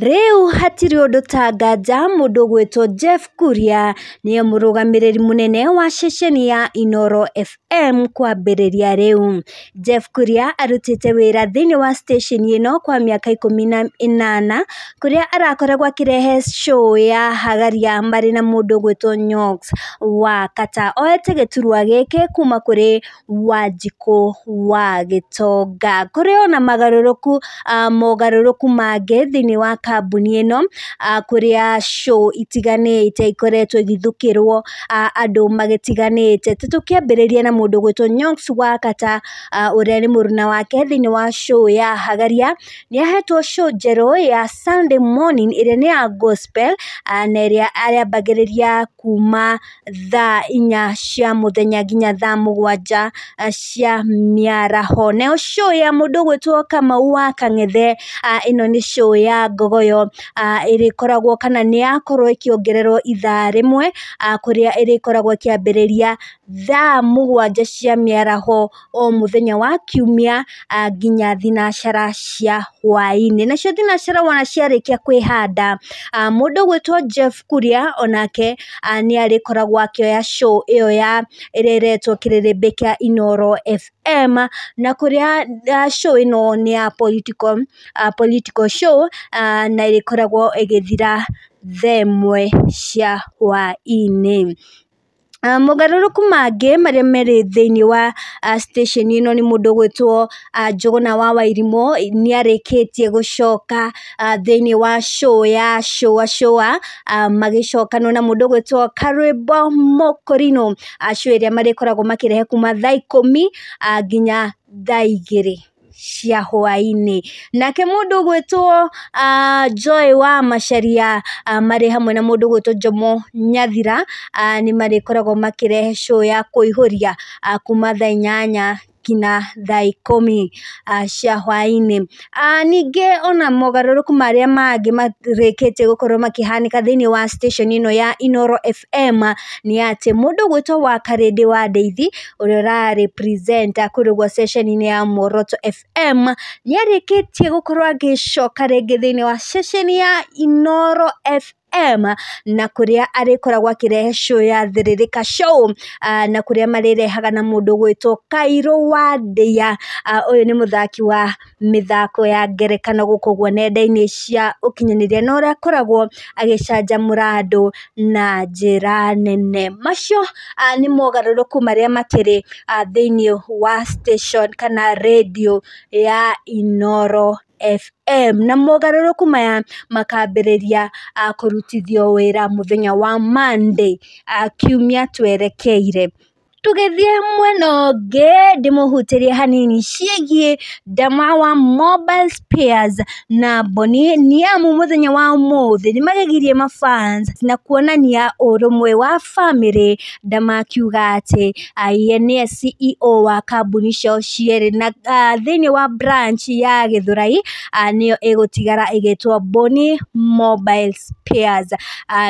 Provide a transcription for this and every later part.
Rĩu hatirĩ ũndũ ta nganja mũndũ ũgwĩtwo Jeff Kuria nĩye mũrũgamĩrĩri mũnene wa ceceni ya Inooro FM kwambĩrĩria rĩu. Jeff Kuria arutĩte wĩra thĩinĩ wa station ĩno kwa mĩaka 18 kũrĩa arakoragwo akĩrehe show ya Hagaria marĩ na mũndũ ũgwĩtwo Nyox wa Kata. Oete gĩturwa gĩkĩ kuma kũrĩ Wanjikũ wa Gĩtonga. Kũrĩ ona magarũrũku, mogarũrũku mangĩ thĩinĩ wa kambuni ĩno, kũrĩa show itiganĩte ikoretwo igĩthukĩrwo andũ magĩtiganĩte. Tũkĩambĩrĩria na mũndũ ũgwĩtwo Nyox wa Kata, ũrĩa nĩ mũruna wake thĩinĩ wa show ya Hagaria. Nĩ ahetwo show njerũ ya Sunday morning ĩrĩa nĩ ya gospel, na ĩrĩa arĩambagĩrĩria kuma thaa 4 cia mũthenya nginya thaa 7 cia mĩaraho. Nayo show ya mũndũ ũgwĩtwo Kamau wa Kang'ethe, ĩno nĩ show ya Ngogoyo, ĩrĩkoragwo kana nĩ yakorwo ĩkĩongererwo ithaa rĩmwe, kũrĩa ĩrĩkoragwo ĩkĩambĩrĩria thaa 7 cia mĩaraho o mũthenya wa kiumia nginya thinacara cia hwaĩ-inĩ. Nacio thinacara wona ciarĩkia kwĩhanda, mũndũ ũgwĩtwo Jeff Kuria onake nĩ arĩkoragwo akĩoya show ĩyo ya ĩrĩa ĩretwo Kĩrĩrĩmbĩ kĩa Inooro FM, na kũrĩa show ĩno nĩ ya political show, na ĩrĩkoragwo ĩgĩthira thaa 1 cia hwaĩ-inĩ. Mogarũrũku mangĩ marĩa marĩ thĩinĩ wa station ĩno nĩ mũndũ ũgwĩtwo Njũgũna wa Wairimũ nĩ arĩkĩtie gũcoka thĩinĩ wa show ya Shũa Shũa, magĩcokanwo na mũndũ ũgwĩtwo Karwĩmbo Mũkũrinũ, show ĩrĩa marĩkoragwo makĩrehe kuma thaa 10 nginya thaa 2 cia hwaĩ-inĩ. Nake mũndũ ũgwĩtwo Joy wa Macharia marĩ hamwe na mũndũ ũgwĩtwo Jomo Nyathira nĩ marĩkoragwo makĩrehe show ya kũihũria kuma thaa 8 nginya thaa 10 cia hwaĩ-inĩ. Ningĩ ona mogarũrũku marĩa mangĩ marĩkĩtie gũkorwo makĩhanĩka thĩinĩ wa station ĩno ya Inooro FM nĩ atĩ mũndũ ũgwĩtwo wa Karĩndĩ wa Ndeithi ũrĩa ũrarĩ presenter kũrĩa ũguo ceceni-inĩ ya Muoroto FM nĩ arĩkĩtie gũkorwo agĩcoka rĩngĩ thĩinĩ wa ceceni ya Inooro FM, na kũrĩa arĩkoragwo akĩrehe show ya Thĩrĩrĩka Show, na kũrĩa marĩrehaga na mũndũ ũgwĩtwo Kairũ wa Ndĩa. Ũyũ nĩ mũthaki wa mĩthako ya ngerekano gũkũ ũguo nenda-inĩ cia ũkinyanĩria, na ũrĩa akoragwo agĩcanjamũra andũ na njĩra nene. Macio nĩ mogarũrũku marĩa makĩrĩ thĩinĩ wa station kana radio ya Inooro FM, na mogarũrũku maya makambĩrĩria kũrutithio wĩra mũthenya wa Monday, kiumia twerekeire. Tũgĩthiĩ mwena ũngĩ ndĩmũhutĩrie hanini ciĩgiĩ Dama wa Mobile Spares na Boni nĩamu mũthenya wa ũmũthĩ nĩmagegirie mafans na kuonania ũrũmwe wa bamĩrĩ. Dama akiuga atĩ ye nĩye CEO wa kambuni ciao cierĩ, na thĩinĩ wa branch ya Gĩthũrai nĩyo ĩgũtigara ĩgĩtwo Boni Mobile Spares,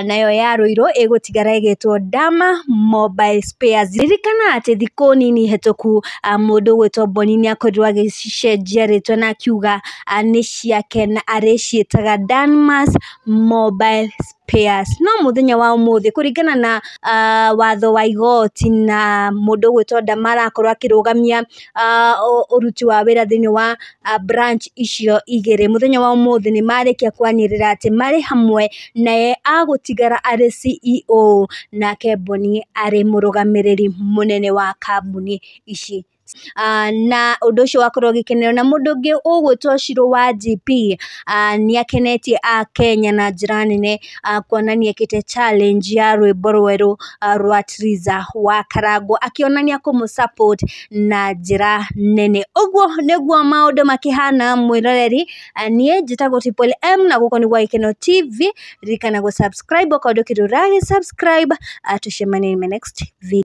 nayo ya Ruiru ĩgũtigara ĩgĩtwo Dama Mobile Spares. Ririkana atĩ thikũ nini hetũku mũndũ ũgwĩtwo Boni nĩ akorirwo agĩcenjia rĩtwa na akiuga nĩ ciake na arĩciĩtaga Danmar Mobile Spares. No mũthenya wa ũmũthĩ kũringana na watho wa igoti na mũndũ ũgwĩtwo Dama arakorwo akĩrũgamia ũruti wa wĩra thĩinĩ wa branch icio igĩrĩ, mũthenya wa ũmũthĩ nĩ marĩkia kwanĩrĩra atĩ marĩ hamwe naye agũtigara arĩ CEO nake Boni arĩ mũrũgamĩrĩri mũnene wa kambuni ici. Na ũndũ ũcio wakorwo ũgĩkenerwo na mũndũ ũngĩ ũgwĩtwo Shirũ wa GP nĩ akenetie Akenya na njĩra nene, kuona nĩ ekĩte challenge ya rwĩmbo rwerũ rwa Triza wa Karangũ akĩonania kũmũ support na njĩra nene. Ũguo nĩguo maũndũ makĩhana mwĩroreri. Niĩ njĩtagwo Triple M na gũkũ nĩ gwa Gĩkeno TV. Ririkana gũ subscribe okorwo ndũkĩrĩ ũragĩ subscribe. Tũcemanie in my next video.